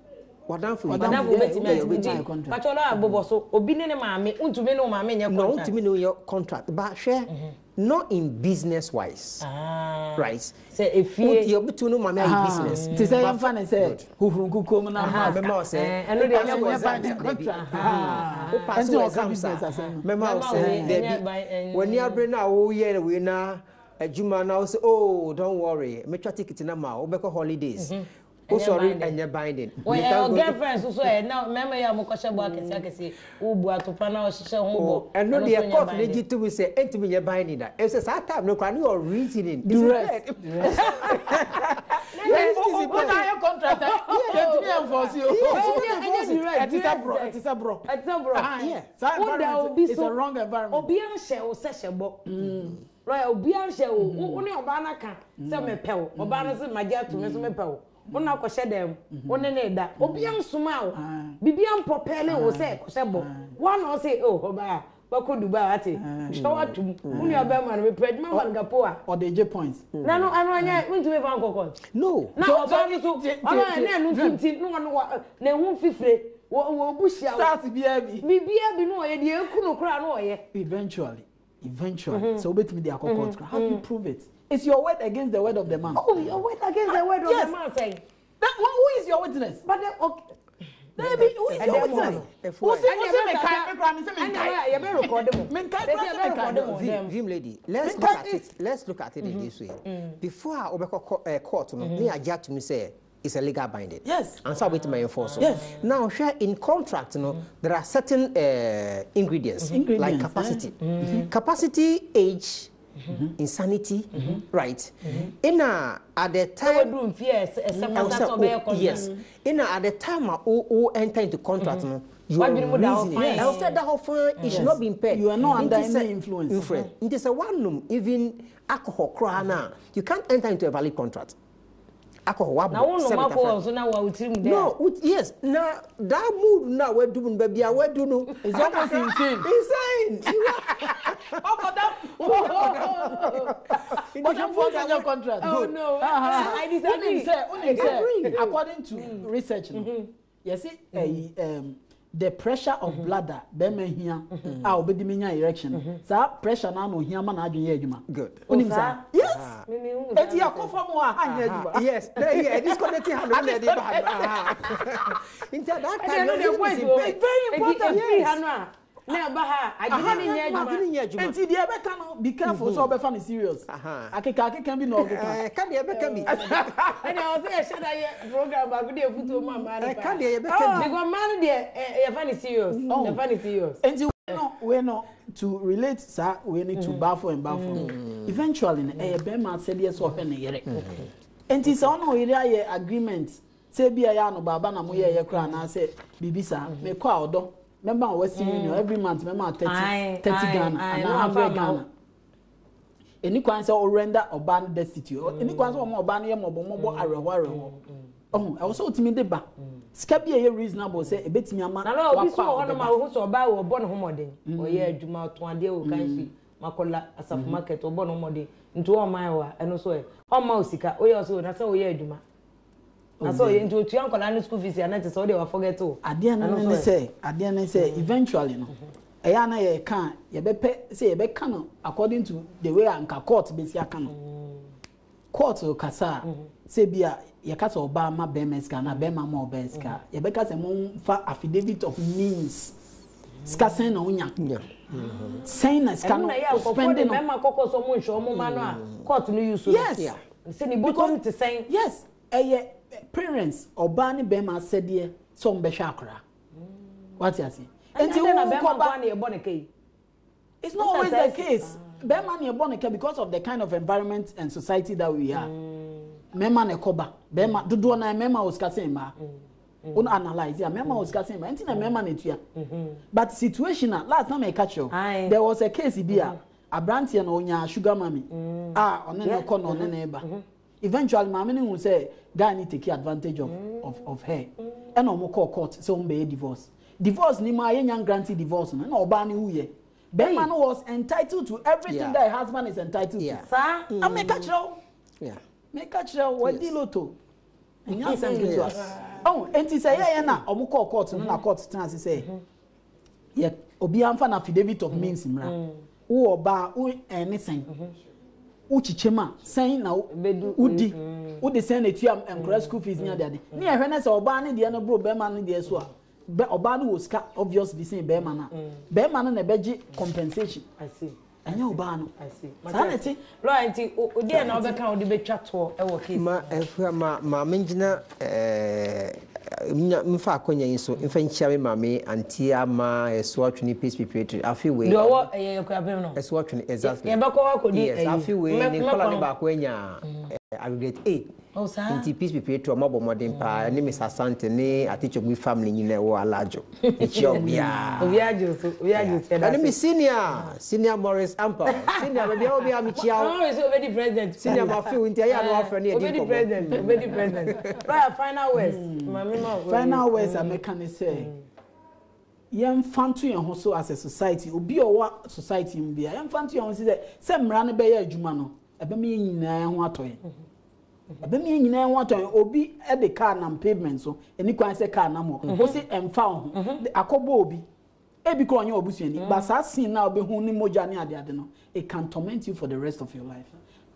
W'adamfo yi. W'adamfo bɛtumi ayɛ contract. Patro na abobɔ so, obi ne ne maame, ntumi ne wo maame nyɛ contract. No, ntumi ne wo nyɛ contract. But hwɛ, not in business wise. Ah. Right? Sɛ efie. Yɛ obi tu no maame ayɛ business. Ti sɛ yɛmfa ne sɛ huhuru nkukuo mu na mask. Mɛma wo sɛ. Ɛno deɛ ɛnyɛ contract. Contract. Wo pass wo exams a. Mɛma wo sɛ. Dabi. W'ani abere na woyɛ wei na adwuma na wo sɛ, "Oh, don't worry, metwa ticket na ma wo, wobɛkɔ holidays." Wo sɔre, ɛnyɛ binding. Wɔyɛ girlfriend so so ɛ na mmarima yi a wɔkɔhyɛ bɔ akɛseɛ akɛseɛ, wobu atopa na ɔhyehyɛ ho bɔ. Ɛno deɛ, court ne gye to mu sɛ ɛntumi nyɛ binding da, ɛsɛ saa time no koraa ne your reasoning. Duress. Wona ayɛ contract a yɛntumi enforce o. Ɛte sɛ borɔ, ɛte sɛ borɔ. Ɛte sɛ borɔ. Saa Woda environment obi is so a wrong environment. Obiara nhyɛ wo sɛ hyɛ bɔ. Lawyer, obiara nhyɛ wo. Wo ne ɔbaa no aka sɛ mepɛ wo. Ɔbaa no sɛ magye ato me so mepɛ wo. Wo na akɔhyɛ dan mu. Wo ne ne da. Obiara nsoma wo. Biribiara mpɔpɛɛle wo sɛ kɔhyɛ bɔ. Woa na ɔse, "Oh, ɔbaa, wakɔ Dubai ate. Hwɛ watom. Wo nua bɛrima no, mepɛ adwuma ma no gapo a." Ɔde gye points. Na no ɛno ɛnyɛ, wontumi fa nkɔ court. No. Na ɔbaa no so, ɔno ɛna ɛno nso nti na ɔno wa na ɛho mfifire wɔ wɔ bu hyia wo. Stars biara bi. Biribiara bi na ɔyɛ deɛ eku no koraa na ɔyɛ. Eventually, sɛ wobɛtumi de akɔ court, how do you prove it? It's your word against the word of the man. Oh, your word against the word of the man sɛn. That one, who is your witness? But then, okay. Dabi, who is your witness? Who say me kai me kra me say me kai. Ɛnna yɛ bɛ record mo. Me kai kra say me kai. Vim lady, let's look at it. Let's look at it in this way. Before a wobɛkɔ court no, ne agye ato mu sɛ it's a legal binding. Ansa wobɛtumi enforce. Now, hwɛ, in contract no, there are certain ingredients, like capacity. Capacity, age, insanity, right? Ina at the time. Sɛ wadu mfie a ɛsɛ fata sɛ ɔbɛyɛ contract. Yes. Ina at the time a wo enter into contract no, you are reasoning. Ɛwɔ sɛ da hɔ fine. It should not be impaired. You are not under any influence. Influence. Nti sɛ woanom even alcohol koraa na, you can't enter into a valid contract. Alcohol wabɔ. Na wonom alcohol nso na wa wotiri mu dɛ. No, yes, na that mood na wadu mu baabi a wadu no. It's almost insane. Insane. Ọkọdam. Ọkọdam for your contract. Oh no. I disagree. Wonim sɛ, according to research no, yɛsi ɛyi the pressure of bladder bɛrima hia a obedi mi nya erection, saa pressure na ano hia ma na adwene yɛ adwuma. Good. Wonim saa? Yes. Eti akɔ fam hɔ a ha nyɛ adwuma. Yes. Na yeah, disconnecting ha no na ɛde ba ha. Nti at that time, your reason is impaired. Very important. Eti ha no a na ɛba ha, adwene ne nyɛ adwuma. Adwene nyɛ adwuma. Nti deɛ ɛbɛka no, be careful sɛ ɔbɛfa no serious. Akeka akeka bi na ɔkeka. Ɛka deɛ ɛbɛka bi. Ɛnna ɔsɛ yɛhyɛ da yɛ program baako de efutuo ma mmaa no paa. Ɛka deɛ yɛbɛka bi. Because mmaa no deɛ, yɛfa ne serious. Yɛfa ne serious. Nti wei no, to relate saa wei no to Bafo and Bafo, eventually no, ɛyɛ bɛrima asɛdeɛ sɛ ɔhwɛ ne yere. Nti sɛ ɔne ɔyere ayɛ agreement sɛ ebi ɛyɛ ano baaba na mo yɛ ɛyɛ koraa anaasɛ biribi saa, mekɔ a, ɔdɔ mɛma Western Union every month, mɛma 30 Ghana anaa 100 Ghana, ɛni kwan sɛ ɔrender ɔbaa no destitute, ɛni kwan sɛ ɔmo ɔbaa no yɛ mɔbɔ mɔbɔ, awerɛhɔ awerɛhɔ. Ɔho ɛwɔ sɛ ɔtumi de ba sika bi a ɛyɛ reasonable sɛ ebetumi ama. Na lɔɔ obi so wɔ hɔnom a ohun sɛ ɔbaa wɔ ɔbɔ ne ho mmɔden, ɔyɛ adwuma, ɔtɔn adeɛ wɔ Kanshi, Makola, Asafo Market, ɔbɔ ne ho mmɔden, nti ɔman wɔ a ɛno so ɛ ɔmma o sika oyɛ ɔsɛ na sɛ ɔyɛ adwuma na sɛ ɔyɛ nti otua nkɔla ne school fees a na kyerɛ sɛ ɔde wa forget o. Adeɛ no ne sɛ, adeɛ no sɛ eventually no, ɛyɛ ana yɛka a yɛbɛpɛ sɛ yɛbɛka no according to the way a nka court bɛsi aka no. Court kasa a, sɛ bi a yɛka sɛ ɔbaa ma bɛrima sika na bɛrima ma ɔbaa sika, yɛbɛka sɛ momfa affidavit of means, sika sɛn na wonya. Sɛn na sika Ɛno no na ɛyɛ a wo nkurɔfoɔ spend de no. mmarima kɔkɔ sɛ wɔn nhwɛ wɔn mma no a court no use no. Yes. Yeah. Sɛ ne bɔtɔm te sɛn. Yes, ɛyɛ parents, ɔbaa ne bɛrima asɛdeɛ sɛ wɔn bɛhwɛ akwadaa. Wate ase? Nti Nti wo wo kɔba. kɔba. Na yɛbɔ ne ka yi. It's not always the case. Bɛrima na ɛbɔ ne ka because of the kind of environment and society that we are. Mmarima na ɛkɔba. Bɛrima dodoɔ na mmarima wɔ sika sen mmaa. Wɔn analyse a mmarima wɔ sika sen mmaa nti na mmarima na etua. But situation a last time ɛka kyerɛw, there was a case bi a aberanteɛ na ɔnya sugar mummy a ɔne ne kɔ na ɔne ne ba. Eventually maame ne hu sɛ guy ni take advantage of her. Ɛna wɔn kɔɔ court sɛ wɔn bɛyɛ divorce. Divorce ni mu a yɛnya grant divorce no ɛna ɔbaa ne wuyɛ. Bɛrima no was entitled to everything that a husband is entitled to. Saa. Na meka kyerɛ wo. Meka kyerɛ wo, wadi lotto. Ɛnyɛ asɛm ketewa. Oh, enti sɛ yɛyɛ na ɔmo kɔɔ court no na court tena ase sɛ yɛ obiara nfa na affidavit of means mmra. Wo ɔbaa wo ɛne sɛn. Wo kyekyɛ mu a sɛn na wodi. Wode sɛn na etua nkora school fees ne ade ade. Ne yɛhwɛ ne sɛ ɔbaa ne deɛ no boro bɛrima ne deɛ so a, bɛ ɔbaa no wɔ sika obviously sen bɛrima no a, bɛrima no na ɛbɛgye compensation. I see. Ɛnyɛ ɔbaa no. I see. Saa na ɛte. Lawyer, nti deɛ na wobɛka wode bɛtwa toɔ ɛwɔ case. Ma ɛfura ma mengyina nya mfa akɔnya yi so mfa nkyia me maame Auntie Ama Ɛso Atwene Peace Preparatory afe wei. Deɛ ɔwɔ ɛyɛ Akuapem no. Ɛso Atwene, exactly. Yɛbɛkɔ hɔ akɔdi. Yes, afe wei ne nkɔla ne baako anya aggregate 8. Oh, saa. Nti Peace Preparatory ɔmo abɔ mmɔden paa ne Mr Asante ne Atichogbi family nyinaa ɛwɔ Alajo. Mekyia obiara. Obiara gye so, obiara gye so. Ɛne me senior Morris Ampaw. Senior, baabi a obiara mekyia wo. Morris obedi president. Senior ma feel nti ɛyɛ a na wafrɛ ne yɛdi Obedi nkɔmmɔ. president, obedi president. Lawyer, final words. Maame ma wo. Final words a mɛka ne sɛ yɛmfa nto yɛn ho so as a society, obi a ɔwɔ society mu bia yɛmfa nto yɛn ho so sɛ mmara no bɛyɛ adwuma no ɛbɛma yɛn nyinaa ho atɔ yɛn. Ɛbɛma yɛn nyinaa ho atɔ yɛn. Obi de car nam pavement so, ɛni kwan sɛ car nam hɔ. Wosi ɛmfa wo ho. Akɔbɔ obi. Ebi kora ɔnyɛ ɔbusuani. But saa scene na ɔbɛhu ne mogya ne ade ade no, it can torment you for the rest of your life.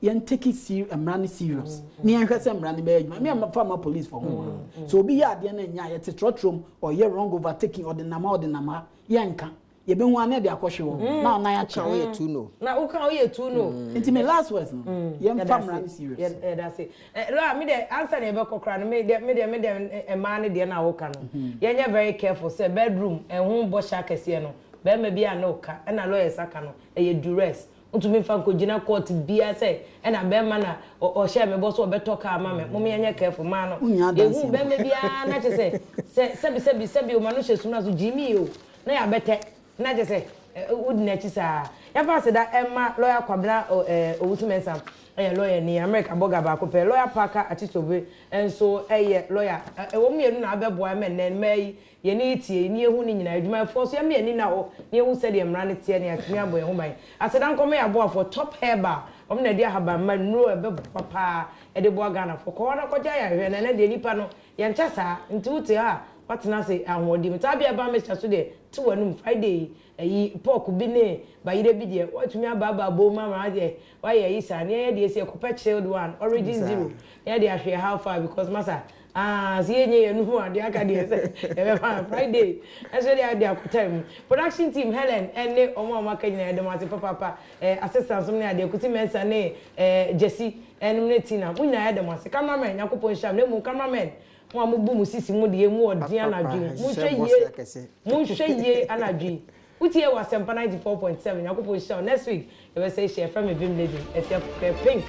Yɛn take it serious, mmara no serious. Ne yɛn hwɛ sɛ mmara no bɛyɛ adwuma. Me mfa ma police for ho. So obi yɛ adeɛ no nya yɛte trɔtrɔ mu, ɔyɛ wrong overtaking, ɔde nam ha, ɔde nam ha, yɛnka. Yɛbɛhu a na yɛde akɔhwe hɔ. Na ɔnan akyɛ. Woka woyɛ tu no. Na woka woyɛ tu no. Nti me last words no, yɛmfa mmara no serious. Yɛda ase. Lawyer, me de ansa na yɛbɛkɔ koraa no, me de mmaa no deɛ na woka no. Yɛnyɛ very careful sɛ bedroom ɛho bɔhyɛ akɛseɛ no, bɛrima bi a na ɔka, ɛna lawyers aka no, ɛyɛ duress. Ntumi nfa nkɔgyina court biara sɛ ɛna bɛrima na ɔhyɛ me bɔ so ɔbɛtɔ kaa ma me. Mo yɛnyɛ careful maa no. Wonya adanseɛ. Yɛhu bɛrima biara na kyerɛ sɛ sɛbi sɛbi sɛbi o ma no hyɛ sum na so gyimi o na yɛabɛtɛ na kyerɛ sɛ wodi n'akyi saa. Yɛfa aseda ɛma lawyer Kwabena Owusu Mensah, ɛyɛ lawyer ni America bɔga baako pɛ. Lawyer Parker Atitobe nso ɛyɛ lawyer. Ɛwɔ mmienu na abɛboa ɛmɛ nnɛ mmaa yi yɛne tie ne yɛhu ne nyinaa. Adwumayɛfoɔ so yɛma yɛni na hɔ ne yɛhu sɛdeɛ mmara no teɛ ne yɛatumi abɔ yɛn ho ban. Aseda nkɔmɔ yɛ aboafoɔ Top Herbal, wɔn na ɛde ahabamma nnuro a ɛbɛboa paa ɛde boa Ghanafoɔ. Kɔ hɔ na kɔgye ayarehwɛ na ɛnɛ deɛ nipa no yɛnkyɛ saa nti wote ha a watena ase ahoɔden mu. Saa bea ba mixture so deɛ te w'anum Friday yi ɛyi pork bi ne bayerɛ bi deɛ watumi abaabaa bom ama adeɛ wayɛ ayi saa ne yɛyɛ deɛ si ɛkɔpɛ chilled one Origin Zero ne yɛde ahwɛ how far because masa ah si yɛnyɛ yɛn nuhu adeɛ aka deɛ sɛ yɛbɛfa Friday ɛnso deɛ ade akɔta mu. Production team, Helen ɛne ɔmo a ɔmo aka nyinaa, yɛde mo ase papaapa. Assistant ne adeɛ Kuti Mensa ne Jesse ɛnom ne Tina, mo nyinaa yɛde mo ase. Cameraman, Nyankopɔn nhyira mo. Na emu cameraman mo a mo bu mo sisi mo deɛ mu ɔden anadwo yi, monhwɛ yie, monhwɛ yie anadwo yi. Wotie wɔ Asɛmpa 94.7. Nyankopɔn nhyira wo. Next week yɛbɛsɛ hyɛ. Yɛfrɛ me Vim Lady Ɛfia Pink.